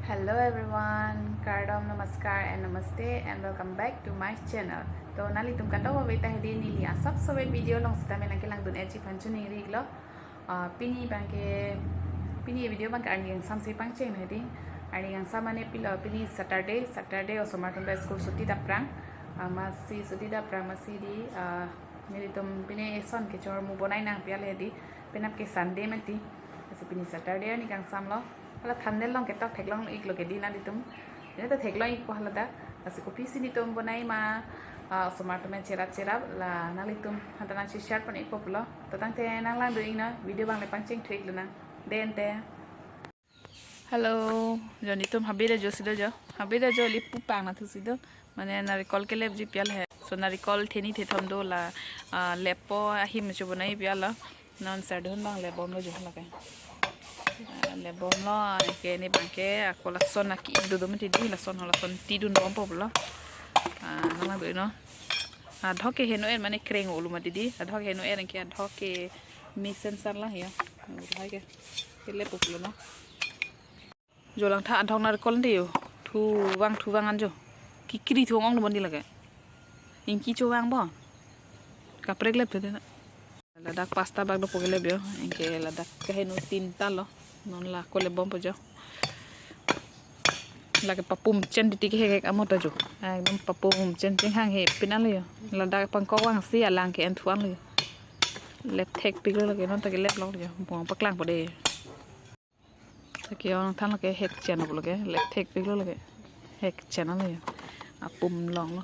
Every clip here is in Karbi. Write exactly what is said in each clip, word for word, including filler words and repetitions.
Hello everyone, kardom, namaskar and namaste and welcome back to my channel. To nanglitum kadokave ta hedi neli asapso video along sitame nangkelangdun-etji aphan choningri-iklo. Ah, pini abangke, pini video abangke arni kangsam si pangcheng hedi. Arni kangsam mane pilo, pini Saturday, Saturday osomar atum ta school suti dapprang. Ah, masi suti dapprang masi di, ah, nelitum pini eson kechor mu bonai nangpi ale hedi. Penap ke Sunday mati. Lasi pini Saturday arni kangsamlo. Hala thumbnail along ketok theklong-iklo ke di nanglitum. Pini ta theklong-ikpo haladak. Lasi kopisi nelitum bonai ma, ah, osomar atum cherap cherap la nanglitum aphan ta nangsi share pon-ikpo pulo. To tangte nanglangdun-iknon, video abang le pangcheng thu-iklonang. Dente. Hello, jo nelitum habida jo si do jo. Habida jo ili pu pang na thu si do. Mane narikol kelepji pi ale he. So narikol theni thethom do la, ah, leppo ahim chobonai pi ale. Non sardun abang lepbomlo jo lake. Ah, lepbomlo, anke ne abangke ako lason aki-ik dodo mati di, lason ho lason tidunbompo pulo. Ah, nanglangdun-iknon. Adhok ke heno-er mane kreng ulu mati di. Adhok heno-er anke adhok ke mix and sar lang ya. Ulu hai ke. Keleppo pulo no. Jo langtha adhok narikol de jo. Thuvang thuvang an jo. Kikri thu-ong lo mandi lake. Ingki chovangpo. Kaprek lep thu de na. Ladak pasta bag dopo kelep jo. Anke ladak kaheno tinta lo. Non la ako lepbompo jo. Lake papum chen titi kehek amo ta jo. Ekdom papum chen chinghang he pin ale jo. Ladak pangkok vangsi alang ke-en thu-an le jo. Lep thekpiklo lake non ta kelep lok jo. Bong paklangpo de. Lake ong than lake hek chen abo lake, lep thekpiklo lake. Hek chen ale jo. Apum longlo.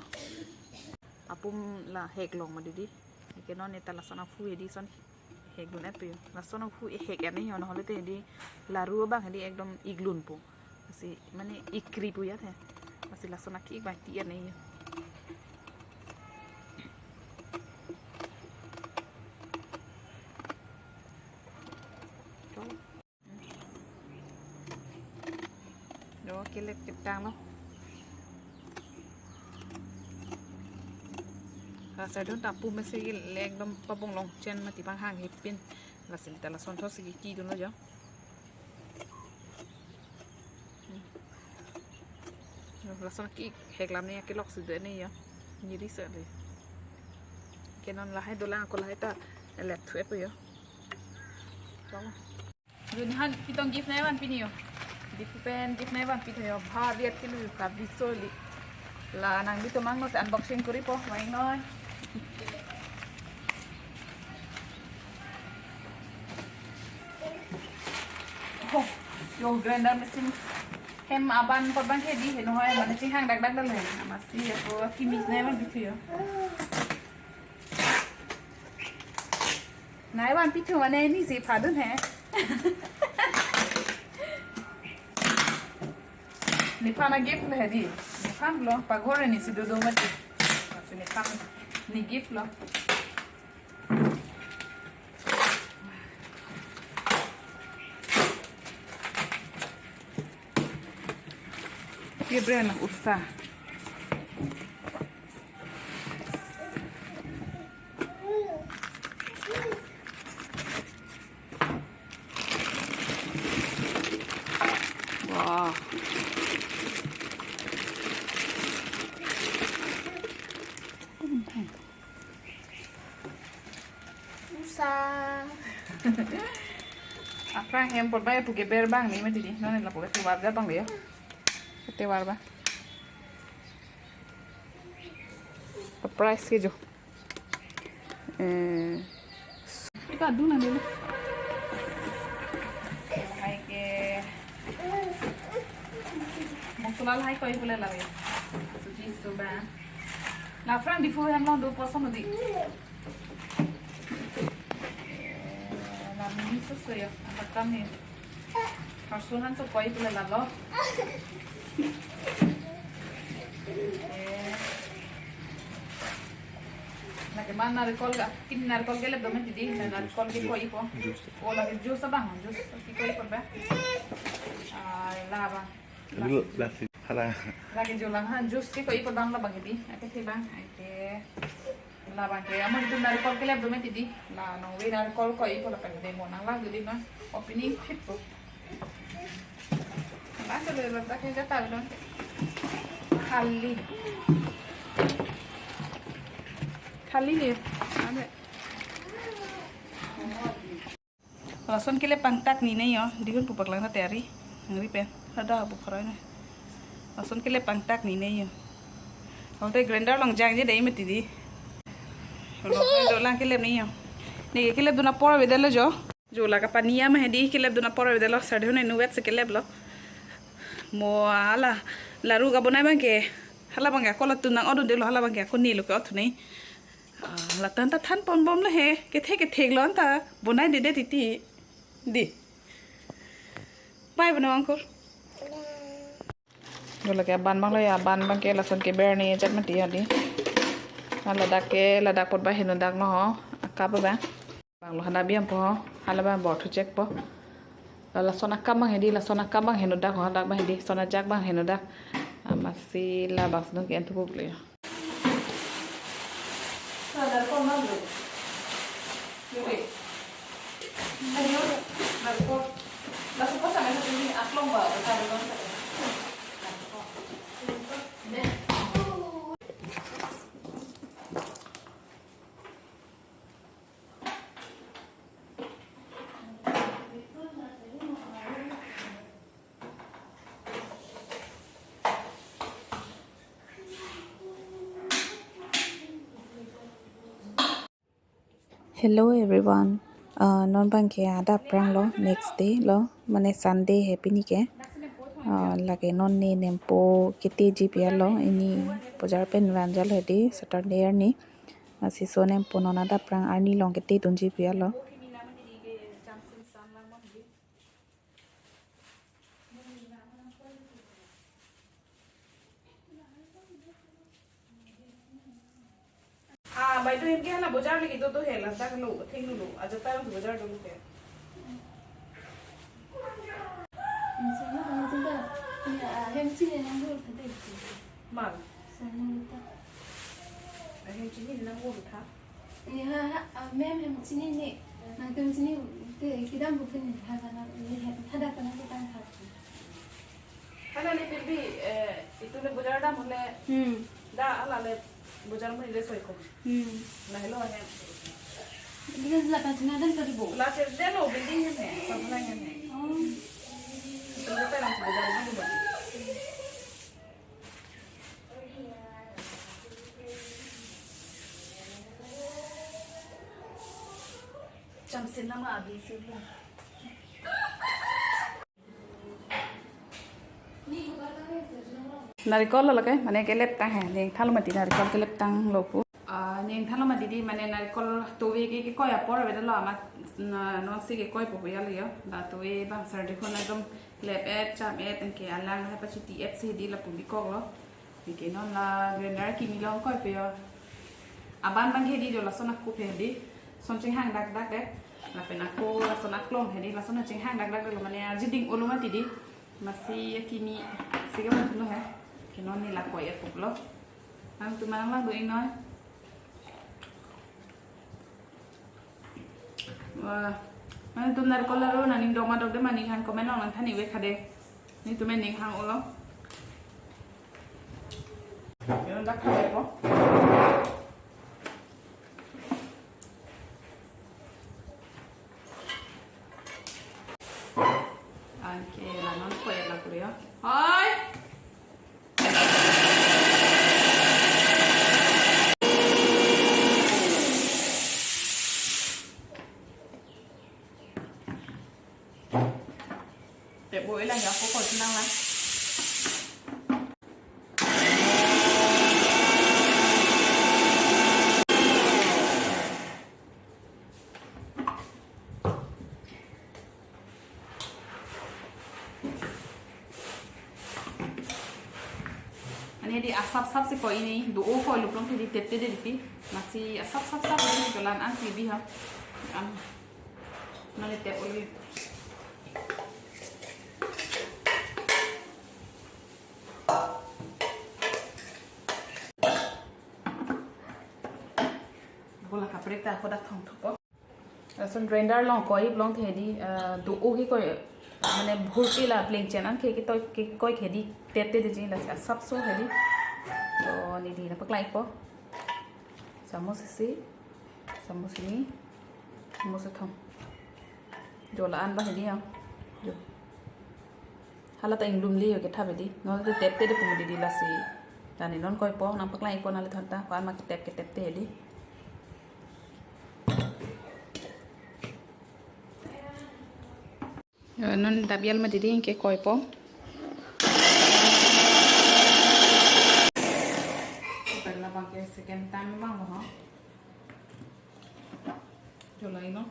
Apum la hek long mati di. Lake non ne ta lason aphu hedi son hekdun-etpo jo. Lason aphu hek-et ne jo, nahole te hedi laru abang hedi ekdom iklunpo. Lasi mane ikripo ya the. Lasi lason aki-ik abang ti-et ne jo. Jo kelep ketang lo. Rasa dun ta pu mesi le ekdom pabong long chen mati panghang he pin. Lasi ta lason thotsi kidunlo jo. Hmm. Lason ki hek lam ne kelok si do ne jo. Niri se le. Ke non lahai dolang ako lahai ta lep thu-etpo jo. Tong. Junihan kitong gift nai vanpi ne jo. Gift pen gift nai vanpi tha jo. Bhar riat kilo jo ka bisoli. La nangbitum angno si unboxing koripo, vang noi. Oh, jo grinder machine. Hem aban pot abang hedi heno hoi mane chinghang dakdak dal he. Masi ako kimi nai vanpi thu jo. Nai vanpi thu mane nisi phadun he. Nephan a gift le hedi. Nephan lo paghor nisi dodo mati. Lasi nephan ne gift lo. Ye brand Ursa. Wow. Ursa. Aphrang hem pot abang pu keber abang ne mati di. Non lapu ke tovar abang le jo. Tovar abang. Price ke jo. Eh, ika dun na nilo. Hai ke. Mosola lahai koi pule lave. Suji suba. La aphrang Diphu hem along do poson di. Eh, la mini soso ya. Apa kam ni? Harsun han so koi pule lalo. Eh. Lake ma narikol ke, kini narikol kelep do mati di, narikol ke koi-ikpo. Juice. Oh, lake juice abang, juice ke koi-ikpo ba. Ah, la abang. Dulu lasi hala. Lake jo lang han, juice ke koi-ikpo abang la abang di. Ake the abang, ake. La abang ke, amo itum narikol kelep do mati di. La nong ve narikol koi-ikpo la pen demo nanglang di ma. Opening phit po. Lang ke Ladak ke jata belon. Thali. Thali le. Ame. Lason kelep pangtak ni ne yo, dihun pu paklang na tari. Ngri pen. Ada bu kharoi ne. Lason kelep pangtak ni ne yo. Aute grinder along jangje dei mati di. Lo grinder lang kelep ni yo. Ne kelep dun apor avedetlo jo. Jo la kapani ama hedi kelep dun apor avedetlo, sardihun inutvet si kelep lo. Mo hala laru kabonai abang ke. Hala abang ke ako la tunang odun detlo, hala abang ke ako nelo ke othunei. Ah, la tan ta than ponbomlo he. Kethe kethe lo anta bonai dedet titi. Di. Bye bana angkur. Dolo ke aban abang lo ya, aban abang ke lason ke ber ni jat mati ya di. Ah, ladak ke, ladak apot ba heno dak no ho. Akap ba. Bang lo hana biam po ho. Hala ba bor thu chek po. La lason akap abang hedi, lason akap abang heno dak ho, dak abang hedi, son ajak abang heno dak. Amatsi labang sdung ke en thupo beli. Hello everyone. Uh, non abang ke adap prang lo, next day lo, mane Sunday he pini ke. Uh, lake non ne nempo kete ji pia lo, ini bojar pen van jalo hedi, Saturday arni. Amatsi so nempo non adap prang, arni long kete dun ji pia lo. Ah, bai do hem ke hala bojar lagi do do he, ladak lo, thing lo, aja ta bojar do ke. Hem chini nang bol thade. Mal. Sono ta. Hem chini nang bol tha. Ni ha, ha, ah, ma'am hem chini ni. Nangtum chini te kedam bukan ni ha ha na ni ha thada kana kita ha. Hala le pil bhi, eh, itu le bojar dam hole. Hmm. Da hala le bojar mo le soi ko. Hmm. Na hello he. Building la kan china dan tadi bo. La che de lo building he, sa bana he. Oh. Itu le ta lang bojar mo. Chamsin lama abi sih. Narikol lo lake, mane kelep tang he, neng thalo mati narikol kelep tang lo pu. Ah, neng thalo mati di, mane narikol tove ke, kekoi apor avedetlo amat, na, non si kekoi po ya lo yo. Da tove bang sardihun ekdom lep et, cham et, anke alang hai pachiti et si di lapu bikok lo. Anke non la grinder kimi along koi pe yo. Aban abang hedi jo lason ako pe hedi. Son chinghang dak dak de. Lapen ako lason aklong hedi, lason chinghang dak dak de lo, mane arjiding olo mati di. Amatsi akimi si ke mati lo he. Anke non ne la koi apot lo. Nangtum nang lang do-ik noi. Wah, nangtum narikol laru nangning doma dok de ma ning hang comment along nang than-ik ve khade. Netum ning hang olo. Yo dak khade ko. Anke la non ko ya la kurio. Hoi. Te bo ilang ya ko ko sinang la. Mane di asap sap si ko ini do-o ko luplong di tete de di pi. Amatsi asap sap sap di ko lan an si bi ha. An. Mane te uli. Bola kaprek ta ako dak thong thupo. Lason grinder along koi plong the di, eh, do-o ke koi, Mane bhurti la plengchen an ke kitoi ke koi ke hedi tepte detji, lasi asapso hedi. To neli nangpaklang-ikpo. Samus isi, samus hini, samus kethom. Jo la-an abang hedi ya. Jo. Hala ta inglumle yo kethap hedi. Non te tepte de pu mo didi lasi. Tani non koipo, nangpaklang-ikpo nanglitumphan ta. Ko-an ma ketep ketepte hedi. Eh, non dabial ma didi ke koipo. Pagla abang ke second time abang lo ha. Jo la-an non.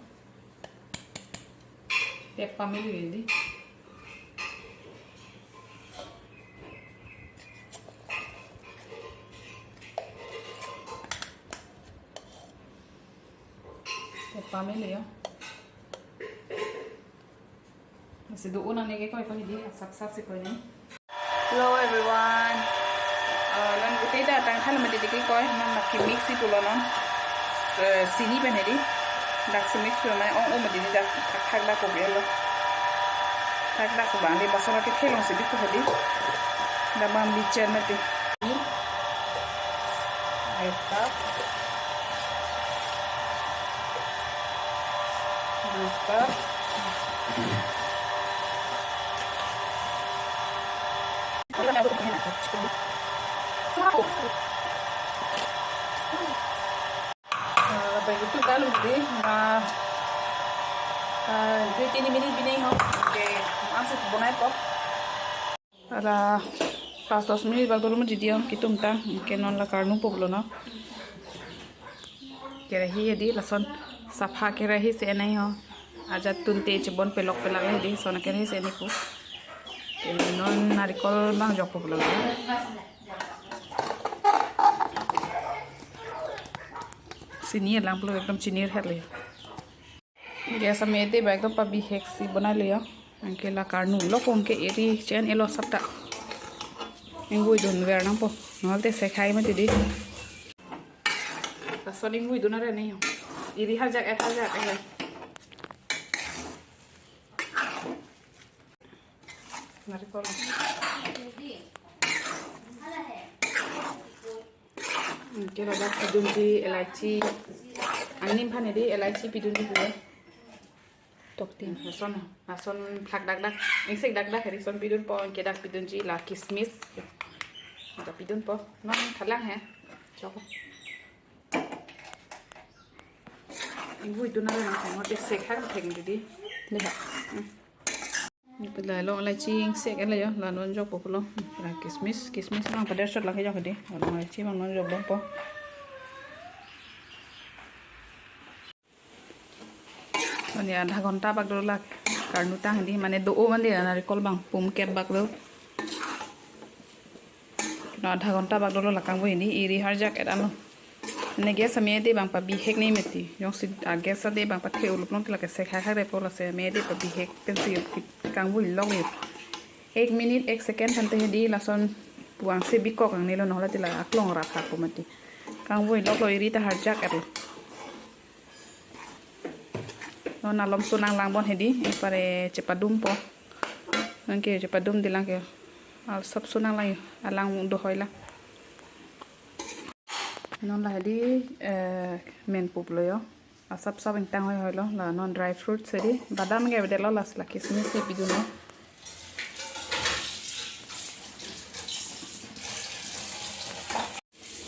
Tep pamili hedi. Tep pamili ya. Masi do-o nang ne ke koipo hedi, asapsap si koi ne. Hello everyone. Uh, non gute ta tang thal mati diki koi, non maki mix si pulo non. Eh, sini pen hedi. Dak si mix pulo nai ong ong mati dak thak dak ko bialo. Thak dak ko bang le bason ke thelong si bipo hedi. Dak bang bichen mati. Air cup. Dua cup. Ah, begitu kalau di, ah, ah, dua tiga minit bini ho. Okay, langsung bonai po. Ara pas dos minit bak dolo mo didi ho, kitum ta, ke non la karnu po pulo non. Kerahi hedi lason sapha kerahi si enai ho. Ajat tunte chibon pelok pelak hedi, lason kerahi si enai pu. Ke non narikol bang jokpo pulo non. Sini alang pulo ekdom chinir het le. Gas amede bak ekdom pabihek si bonai le ya. Anke la karnu lo ko anke eri chen elo sapta. Ingvoi dunver nangpo. Nonte sekhai mati didi. Lason ingvoi dun are ne ho. Eri harjak et harjak et. Narikol. Hmm, ke ladak pidunji elaichi. Angnim aphan hedi elaichi pidunji pulo. Toktin. Lason, lason phlak dakdak. Ingsik dakdak hedi lason pidunpo, ke dak pidunji la kismis. Dak pidunpo. Non thalang he. Chok. Ingvoi dun are nang sangno te sekhai thek didi. Liha. Hmm. Pila lo elaichi ingsik ele yo, la non jokpo pulo. La kismis, kismis bang pader shot lake jok hedi. La elaichi bang non jok bompo. Mane adha ghonta bak dolo la karnu tang hedi, mane do-o mane narikol bang pum kep bak do. Adha ghonta bak dolo la kangvoi hedi, eri harjak et anlo. Ne gas amede bang pabihek ne mati. Jongsi a gas ade bang pathe ulup long tila ke sekhai khak repo, lasi amede pabihek pensi kangvoi lok yo. Ek minute ek second thante hedi lason puang si bikok ang nilo nohla tila aklong rap hako mati. Kangvoi loklo, eri ta harjak etlo. Non alomso nanglang bon hedi, epare chepadumpo. Anke chepadum dilang ke. Al sop so nanglang yo, alang dohoi la. Non la hedi, eh, men pup lo yo. Asap sap ingtang hoi hoi lo. La non dry fruits hedi. Badam ke bede lo, lasi la kismis si pidun lo.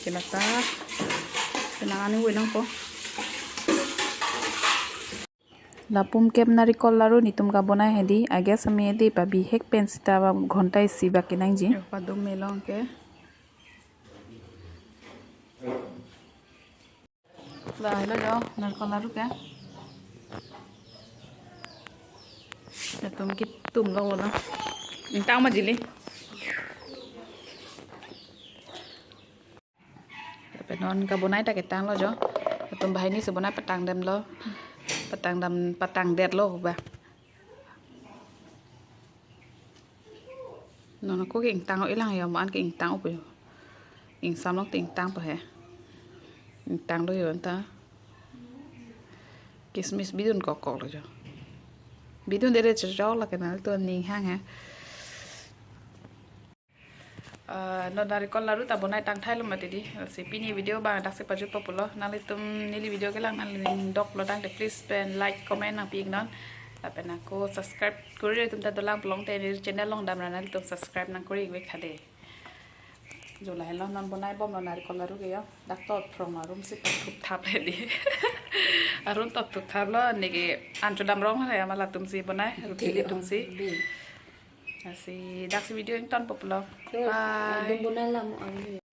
Kena ta. Kena ani woi nangpo. La pum kep narikol laru netum kabonai hedi, a gas amede pabihek pen seta ba ghonta isi bak kenangji. Yo, padum melong ke. La, helo jo, narikol laru ke. Netum kitum lo lo na. Ingtang ma jili. Lapen non kabonai ta ketang lo jo. Latum banghini si bonai patang dem lo. Patang dem, patang det lo ba. Non ako ke ingtang o ilang ya, man ke ingtang o pe. Ingsam long te ingtang pa he. Ingtang lo yo anta. Kismis bidun kok kok lo jo. Video dere chejok lake nangtum ning hang he. Ah, non narikol laru ta bonai tangthailo mati di. Si pini video abang daksi pajutpo pulo. Nanglitum neli video kelang nangli ning doklo tangte please pen like, comment nangpi iknon. Lapen ako subscribe kori atum ta dolang pulote neli channel along damra nanglitum subscribe nangkori ik vek tha de. Jo lahelo non bonai bomlo narikol laru ke yo. Dak to phrong arum si tokthupthap le di. Arum tokthupthaplo neke an chodam rong le ma latum si bonai. Ruti le tum si. Asi daksi video ingtonpo pulo. Bye. Dum bonai lam ang.